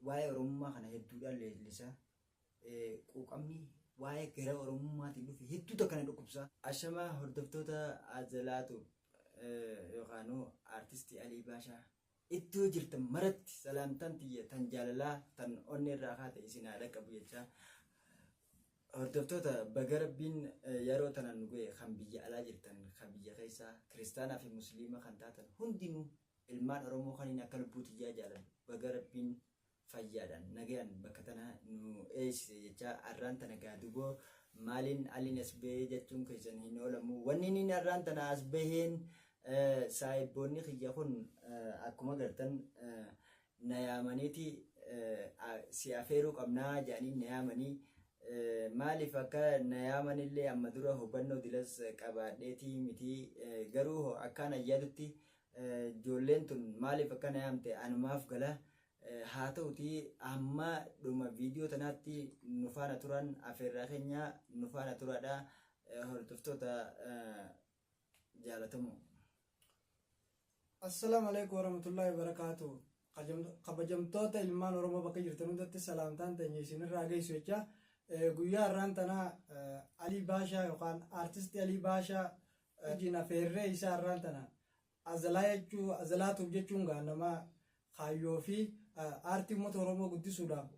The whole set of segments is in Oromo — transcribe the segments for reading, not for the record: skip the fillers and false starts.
Waa'ee Oromummaa kana hedduudhaan leellisa. Quuqamni waa'ee gara Oromummaatiin dhufe hedduu takka na dhukkubsa. Ashamaa hordoftoota Azalaatu yookaanuu Aartisti Alii Baashaa iddoo jirtan maratti salaamtaan tiyya tan jaalalaa tan onnee irraa kaate isin haa dhaqqabu jechaa. Hordoftoota baga Rabbiin yeroo tanaan nu ga'e kan biyya alaa jirtan kan biyya keessaa kiristaanaa fi musliima kan taatan hundinuu ilmaan Oromoo kaniin akka lubbuu tiyyaa jaaladhu baga Rabbiin fayyaadhaan nagayaan bakka tana nu eeysise jechaa arraan tana gaa duboo maaliin aliin as bahee jechuun keessan hin oolamu wanni inni arraan tana as baheen saahibboonni kiyya kun akkuma gartan na yaamaniiti si afeeruu qabnaa jedhanii na yaamanii maaliif akka na yaamanillee amma dura hubannoo dilas qabaadheetii miti garuu akkaan ayyaadutti ijoolleen tun maaliif akka na yaamte anumaaf gala. Haa ta'utii hamma dhuma viidiyoo tanaatti nu faana turan afeerraa keenya nu faana turaadha hordoftoota jaalatamoo. Assalaamu alaikum warahmatullahi wabarakatuh. Kabajamtoota ilmaan Oromoo bakka jirtan hundatti salaamtaan teenya isinirraa geessu jecha guyyaa har'aan tanaa Alii Baashaa yookaan Aartisti Alii Baashaa wajjin afeerree isaa har'aan tana Azalaa jechuu Azalaa Tube jechuun gaa nama kaayyoo fi aartii uummata Oromoo guddisuudhaaf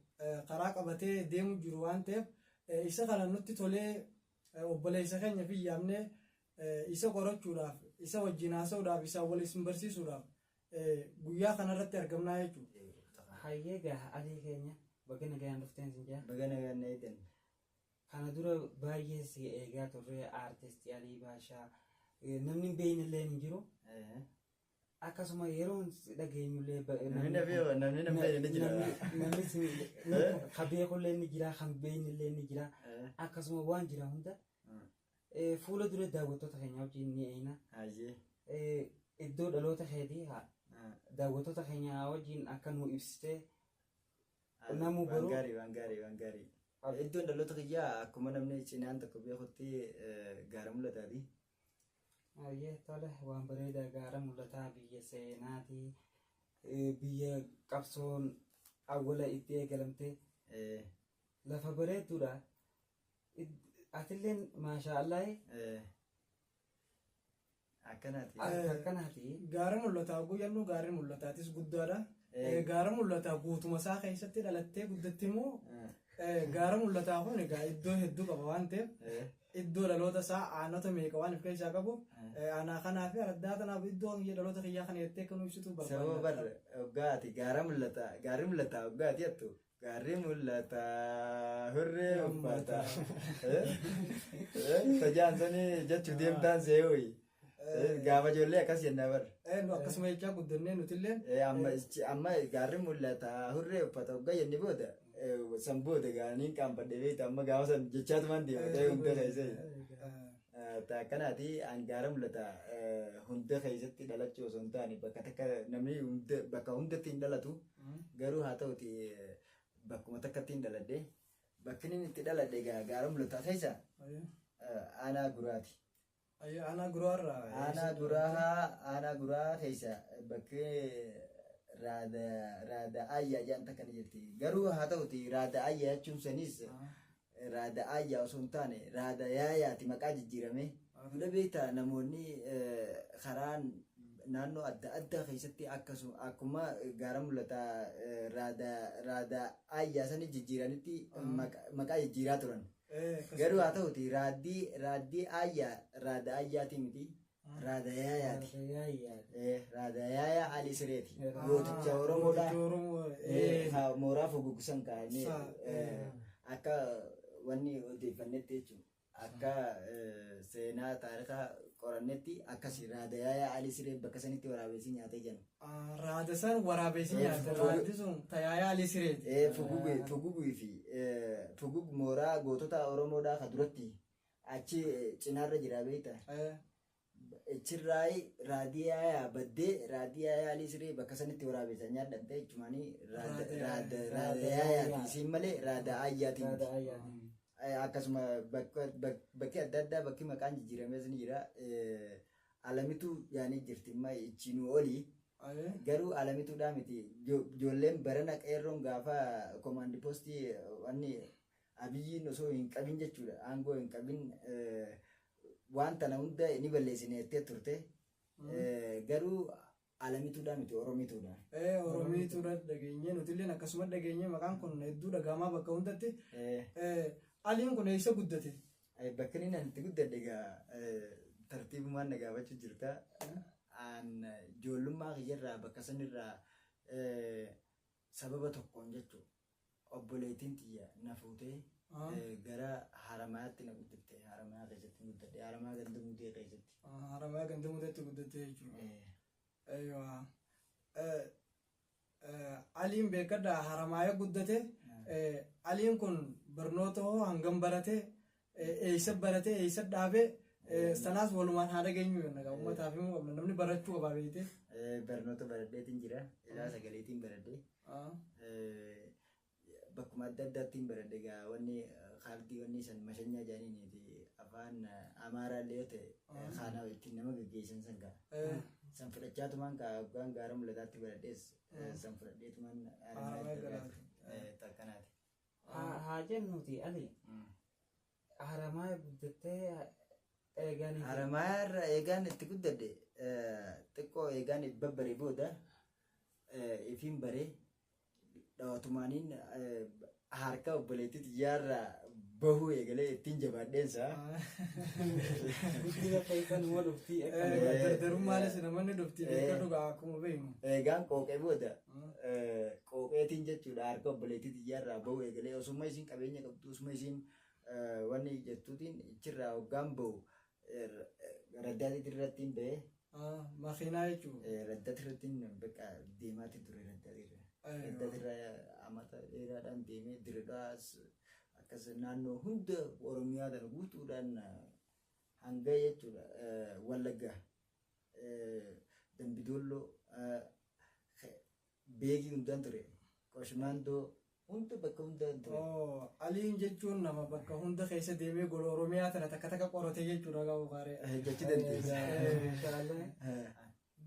karaa qabatee deemu jiru waan ta'eef isa kana nutti tolee obboleessa keenya fi yaamnee isa qorachuudhaaf isa wajjin haasa'uudhaaf isaan wal isin barsiisuudhaaf guyyaa kanarratti argamnaa jechuudha. Hayyee gaa Alii keenya baga nagayaan dhufteen sin jaa. Baga nagaan na eegdan. Kana dura baay'ee si eegaa turre Aartisti Alii Baashaa. Namni hin beekne illee hin jiru. Akkasuma yeroo si dhageenyu illee Namni na beeku namni na beekne ni jira. Namni si kan beeku illee ni jira kan beekne illee ni jira. Akkasuma waan jira hunda fuula dura daawwattoota keenya wajjin ni eeyna. Iddoo dhaloota keetii daawwattoota keenya wajjin akka nu ibsitee namuu Waan garuu gaarii waan gaarii waan gaarii. Iddoon dhaloota kiyyaa akkuma namni cinaan tokko beekutti gaara mul'ataati. Hayyee tole waan bareedaa gaara mul'ataa biyya seenaati biyya qabsoon awwala itti eegalamte lafa bareedduudha. Atilleen maashaa Allaahi Akkanaati. Akkanaati. Gaara mul'ataa oguu jennu gaarri mul'ataatis guddaadha. Gaara mul'ataa guutuma isaa keessatti dhalattee guddatte immoo gaara mul'ataa kun egaa iddoo hedduu qaba waan ta'eef iddoo dhaloota isaa aanota meeqa waan of keessaa qabu aanaa kanaa fi araddaa tanaaf iddoo kiyya dhaloota kiyyaa kana jettee kan ibsitu Sababa barbaanna. bar hoggaati gaara mul'ata gaarri mul'ata hoggaati jettu Gaarri mul'ata hurree uffata. Tajaan sanii jechuu deemtaan see'uyi. Gaafa ijoollee akkas jennaa bar. Nu akkasuma jechaa guddannee nutillee. Amma amma gaarri mul'ata hurree uffata hoggaa jenne booda san booda gaaniin qaanfadhe beekta amma gaafa san jechaatumaan deema ta'e hunda keessa. Akkanaati an gaara mul'ata hunda keessatti dhalachuu osoo hin taane bakka takka namni bakka hundatti hin dhalatu. Garuu haa ta'uti bakkuma takkatti hin dhaladhe. Bakki inni itti dhaladhe egaa gaara mul'ataa keessa aanaa guraati. Aanaa guraa irraa. Aanaa guraa aanaa guraa keessa bakki raada raada ayyaa jedhan takka ni jirti. Garuu haa ta'uti raada ayyaa jechuun sanis Raada Aayyaa osoo hin taane Raada Yaayaati maqaa jijjiirame. Dura beektaa namoonni karaan naannoo adda addaa keessatti akkasuma akkuma gaara mul'ataa Raada Raada Aayyaa sani jijjiiranitti maqaa jijjiiraa turan. Garuu haa ta'uti raaddii raaddii Aayyaa Raada Aayyaatii miti Raada Yaayaati. Raada Yaayyaati. Raada Yaayaa Alii Sireeti. Gooticha Oromoodha. Gooticha Oromoo. Ka mooraa fugugsan kaa'anii akka wanni odeeffannetti jechuudha. Akka seenaa taarikaa qorannetti akkasi Raada Yaayaa Alii Siree bakka sanitti waraabessi nyaatee jiran. Raada san waraabessi nyaate. Raaddi sun ta Yaayaa Alii Sireeti. Fugugi fugugii fi fugug mooraa gootota Oromoodhaa ka duratti achi cinaarra jira beektaa. Achirraayi raadii yaayaa baddee raadii yaayaa alii siree bakka sanitti waraabessa nyaadhamte jechumaanii raada raada yaayaati isiin malee raada ayyaatii miti. Raada ayyaatii. Akkasuma bakki adda addaa bakki maqaan jijjiirames ni jira. Alamitu yaanii jirti amma ichinuu olii. Garuu Alamituudhaa miti. Ijoolleen barana qeerroon gaafa komaandi poostii wanni Abiyyiin osoo hin qabin jechuudha. Aangoo hin qabin waan tana hunda ni balleessine jettee turte. Garuu Alamituudhaa miti, Oromituudha. Oromituudha dhageenye, nutilleen akkasuma dhageenye, maqaan kun hedduu dhagahamaa bakka hundatti. Aliin kun eessa guddate? Bakka inni itti guddadhe egaa tartiibumaan na gaafachuu jirta. An ijoollummaa kiyyarraa bakka sanirraa sababa tokkoon jechuudha. Obboleettiin tiyya na fuutee gara Haramayaatti na guddifte. Haramayaa keessatti guddadhe. Haramayaa ganda Mudee keessatti. Haramayaa ganda Mudeetti guddatte jechuudha. Eeywa. Aliin beekadha, Haramaaya guddate. Aliin kun barnoota hoo hangam barate? Eessa barate? Eessa dhaabe? Sanaas walumaan haa dhageenyu jenna, uummataaf himuu qabna, namni barachuu qaba beekte. Barnoota baradheetiin jira. Ilaa sagaleetiin baradhee. Bakkuma adda addaattiin baradhe egaa, wanni kaardii wanni san mashanyaa jedhaniiti, afaan Amaaraa illee yoo ta'e kaana ittiin nama gaggeessan san gaa. San fudhachaatumaan kaa waggaan gaara mul'ataatti baradhees san fudhadheetumaan Haramayaa. Takkanaati. Haa jennuuti, Ali Haramaaya guddattee eegaan Haramayaa irra eegaan itti guddadhe, xiqqoo eegaan babbaree booda ifiin baree dhawatumaaniin harka obboleettii xiyyaarraa bahuu eegalee ittiin jabaadheensa. Guddina keessan uma dhuftii akka Dardarummaanis namoonni dhufti beekadhu gaa akkuma beeknu. Eegaan qooqee booda qooqeetiin jechuudha harka obboleettii xiyyaarraa bahuu eegalee, osuma isiin qabeenya qabdu, osuma isiin wanni jettuutiin ichirraa hoggaan bahu raddaatii irrattiin bahee. Makiinaa jechuudha. Raddaatii irrattiin bakka deemaati ture raddaatii irra. Raddaatii irra amata dheeraadhaan deemee Diredhaas akkas naannoo hunda Oromiyaa tana guutuudhaan hanga jechuudha Wallagga, Dambidolloo, Beegii hundaan ture. Qoshmaandoo hunda, bakka hundaan ture. Aliin jechuun nama bakka hunda keessa deemee gola Oromiyaa tana takka takka qorate jechuudha qabu qaaree. Jechuu dandeessa. Inshaallah.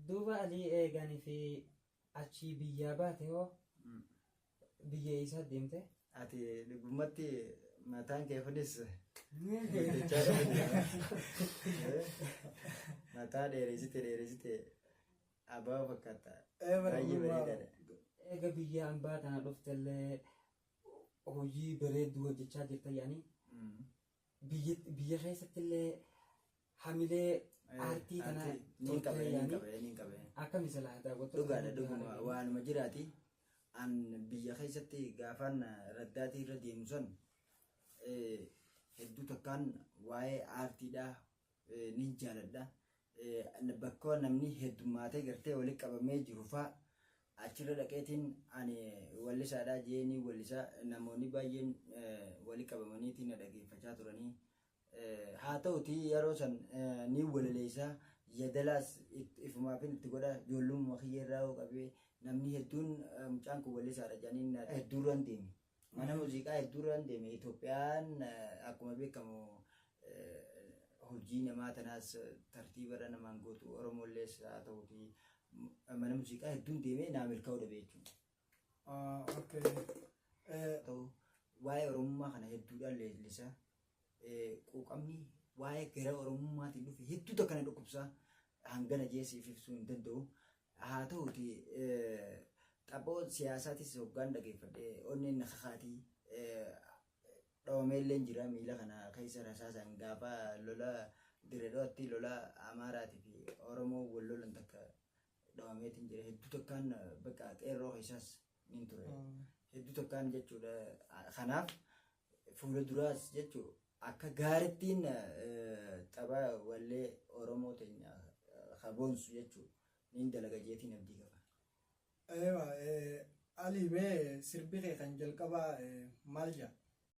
Duuba Alii, eeganii fi achii biyyaa baate hoo biyya isaa deemte? Ati dhugumatti mataan kee kunis guddachaa dhufe. Mataa dheeresite dheeresite abaaboo fakkaata. Baay'ee bareedaadha. Eega biyya hambaa tana dhuftellee hojii bareedduu hojjechaa jirta yaani biyya keessattillee hamilee aartii tana Niin qaba, toltee niin yaani qaba, niin qaba. Akkami silaa daawwattoota Dhugaadha, dhuguma waanuma jiraati. An biyya keessatti gaafaan raddaatii irra deemu san hedduu takkaan waa'ee aartiidhaa nin jaaladha. Bakka namni heddummaatee gartee walitti qabamee jiru fa'a achirra dhaqeetiin ani wallisaadhaa jeeni wallisaa, namoonni baay'een walitti qabamaniitiin na dhageeffachaa turanii. Haa ta'uti yeroo san ni walaleessaa, yadalaas ifumaafin itti godha, ijoollummaa kiyya irraa hoo qabee namni hedduun mucaan kun wallisaadha jedhanii hedduurraan deeme. Mana muuziqaa hedduurraan deeme. Itoophiyaan akkuma beekamu hojii namaa tanaas tartiibarra namaan gootu, Oromollees haa ta'uti mana muuziqaa hedduun deemee naa milkaa'uu dhabe jechuudha. Ta'u waa'ee Oromummaa kana hedduudhaan leellisaa. Quuqamni waa'ee gara Oromummaatiin dhufe hedduu takka na dhukkubsaa, hangana jeesiif ibsuu hin danda'u. Haa ta'uti taphoo siyaasaatis hoggaan dhageeffadhe onneen na kakaatii, dhawamee illee jira miila kana keessa rasaasaan gaafa lola Diredhaatti, lola Amaaraatii fi Oromoo wal lolan takka dhawameetiin jira. Hedduu takkaan bakka qeerroo keessaas nin ture. Hedduu takkaan jechuudha. Kanaaf fuula duraas jechuudha akka gaarittiin tapha wallee Oromoo teenya kaboonsu jechuudha. Nin dalaga jeetiin abdii qaba. Eewa, Ali, mee sirbi kee kan jalqabaa maal jedha?